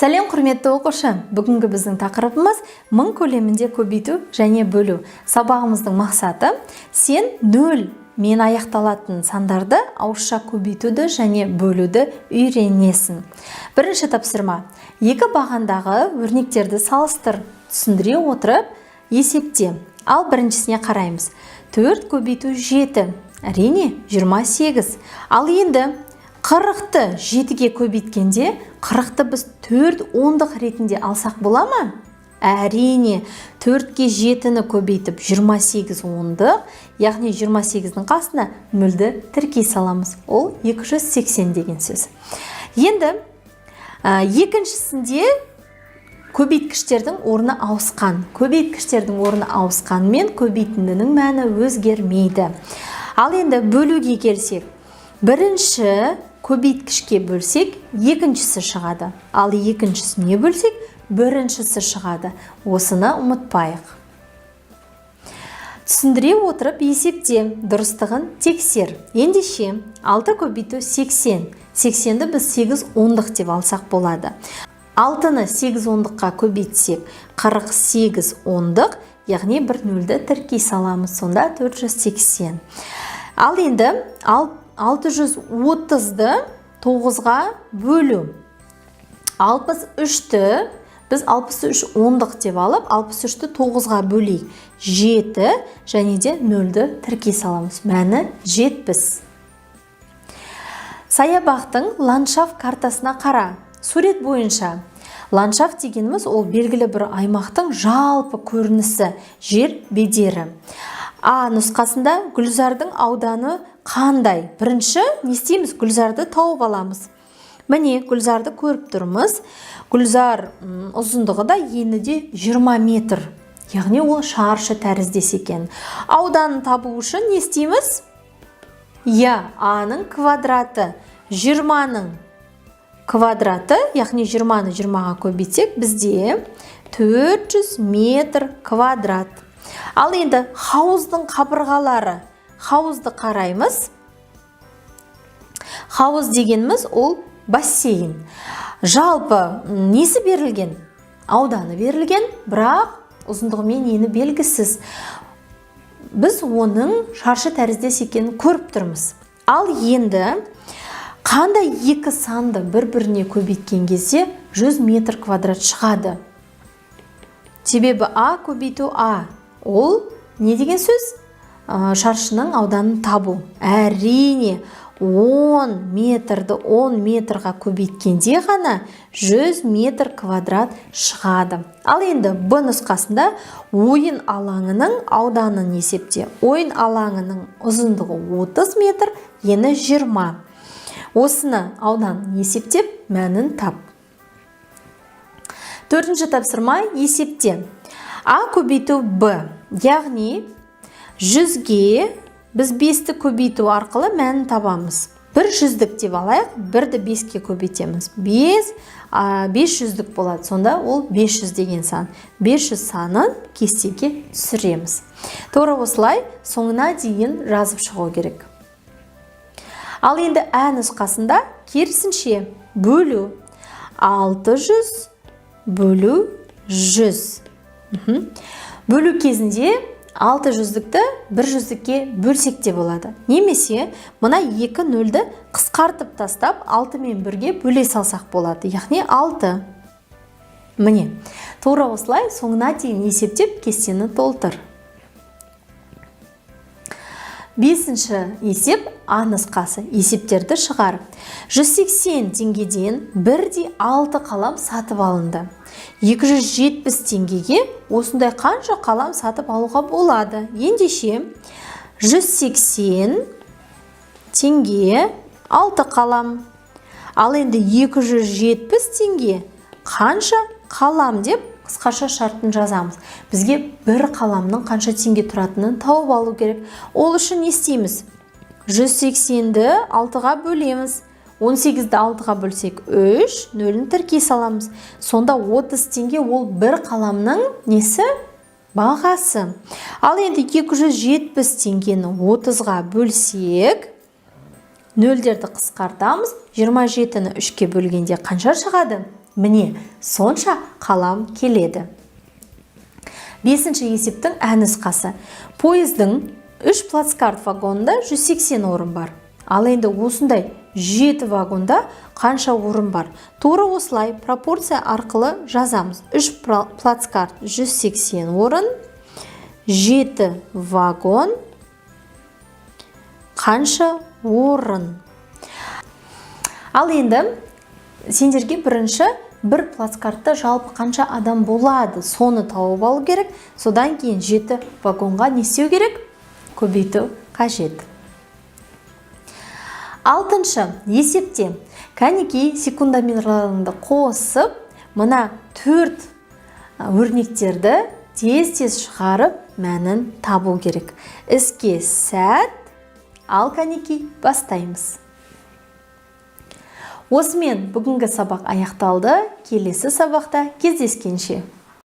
Сәлем, құрметті оқушы! Бүгінгі біздің тақырыбымыз мың көлемінде көбейту және бөлу. Сабағымыздың мақсаты: сен нөл мен аяқталатын сандарды ауызша көбейтуді және бөлуді үйренесің. Бірінші тапсырма. Екі бағандағы өрнектерді салыстыр, түсіндіре отырып есепте. Ал біріншісіне қараймыз. 4 көбейту 7, әрине, 28. Ал енді 40-ты 7-ге көбейткенде, 40-ты біз 4 ондық ретінде алсақ бола ма? Әрине, 4-ке 7-ні көбейтіп, 28 ондық, яғни 28-дің қасына нөлді тіркей саламыз. Ол 280 деген сөз. Енді екіншісінде көбейткіштердің орны ауысқан. Көбейткіштердің орны ауысқанымен, көбейтіндінің мәні өзгермейді. Ал енді бөлуге келсек, бірінші көбейткішке бөлсек, екіншісі шығады. Ал екіншісіне бөлсек, біріншісі шығады. Осыны ұмытпайық. Түсіндіре отырып есепте, дұрыстығын тексер. Ендеше, 6 көбейту 80. 80-ді біз 8 ондық деп алсақ болады. 6-ны 8 ондыққа көбейтсек, 48 ондық, яғни бір нөлді тіркей саламыз. Сонда 480. Ал енді 630-ды 9-ға бөлу. 63-ті біз 63 ондық деп алып, 63-ті 9-ға бөлейік. 7 және де нөлді тіркей саламыз. Мәні 70. Саябақтың ландшафт картасына қара. Сурет бойынша ландшафт дегеніміз — ол белгілі бір аймақтың жалпы көрінісі, жер бедері. А нұсқасында гүлзардың ауданы қандай? Бірінші не істейміз? Гүлзарды тауып аламыз. Міне, гүлзарды көріп тұрмыз. Гүлзар ұзындығы да, ені де 20 метр, яғни ол шаршы тәріздес екен. Ауданын табу үшін не істейміз? Иә, аның квадраты, 20-ның квадраты, яғни 20-ны 20-ға көбейтсек, бізде 400 метр квадрат. Ал енді хауыздың қабырғалары. Хауызды қараймыз. Хауыз дегеніміз — ол бассейн. Жалпы несі берілген? Ауданы берілген, бірақ ұзындығы мен ені белгісіз. Біз оның шаршы тәріздес екенін көріп тұрмыз. Ал енді қандай екі санды бір-біріне көбейткен кезде 100 метр квадрат шығады? Себебі а көбейту а ол не деген сөз? Шаршының ауданын табу. Әрине, 10 метрді 10 метрға көбейткенде ғана 100 метр квадрат шығады. Ал енді Б нұсқасында ойын алаңының ауданын есепте. Ойын алаңының ұзындығы 30 метр, ені 20. Осыны ауданын есептеп, мәнін тап. Төртінші тапсырма: есепте. А көбейту Б, яғни 100-ге біз 5-ті көбейту арқылы мәнін табамыз. Бір жүздік деп алайық, бірді 5-ке көбейтеміз. 5, 5 жүздік болады. Сонда ол 500 деген сан. 500 санын кестеге түсіреміз. Тура осылай соңына дейін жазып шығу керек. Ал енді ә нұсқасында керісінше бөлу. 600 бөлу 100. Бөлу кезінде алты жүздікті бір жүздікке бөлсек те болады. Немесе мына екі нөлді қысқартып тастап, алты мен бірге бөле салсақ болады. Яғни алты. Міне, тура осылай соңына дейін есептеп, кестені толтыр. Бесінші есеп, А нұсқасы. Есептерді шығар. 180 теңгеден бірдей алты қалам сатып алынды. 270 теңгеге осындай қанша қалам сатып алуға болады? Ендеше, 180 теңге алты қалам. Ал енді 270 теңге қанша қалам деп қысқаша шартын жазамыз. Бізге бір қаламның қанша теңге тұратынын тауып алу керек. Ол үшін не істейміз? 180-ді 6-ға бөлеміз. 18-ді 6-ға бөлсек, 3, нөлін тіркей саламыз. Сонда 30 теңге ол бір қаламның несі? Бағасы. Ал енді 270 теңгені 30-ға бөлсек, нөлдерді қысқартамыз. 27-ні 3-ке бөлгенде қанша шығады? Міне, сонша қалам келеді. Бесінші есептің ә нұсқасы. Пойыздың 3 плацкарт вагонында 180 орын бар. Ал енді осындай 7 вагонда қанша орын бар? Тура осылай пропорция арқылы жазамыз. 3 плацкарт 180 орын, 7 вагон қанша орын? Ал енді сендерге бірінші бір плацкартта жалпы қанша адам болады, соны тауып алу керек. Содан кейін 7 вагонға не істеу керек? Көбейту қажет. Алтыншы есепте, кәнекей, секундомерларыңды қосып, мына төрт өрнектерді тез-тез шығарып, мәнін табу керек. Іске сәт! Ал кәнекей, бастаймыз. Осымен бүгінгі сабақ аяқталды. Келесі сабақта кездескенше!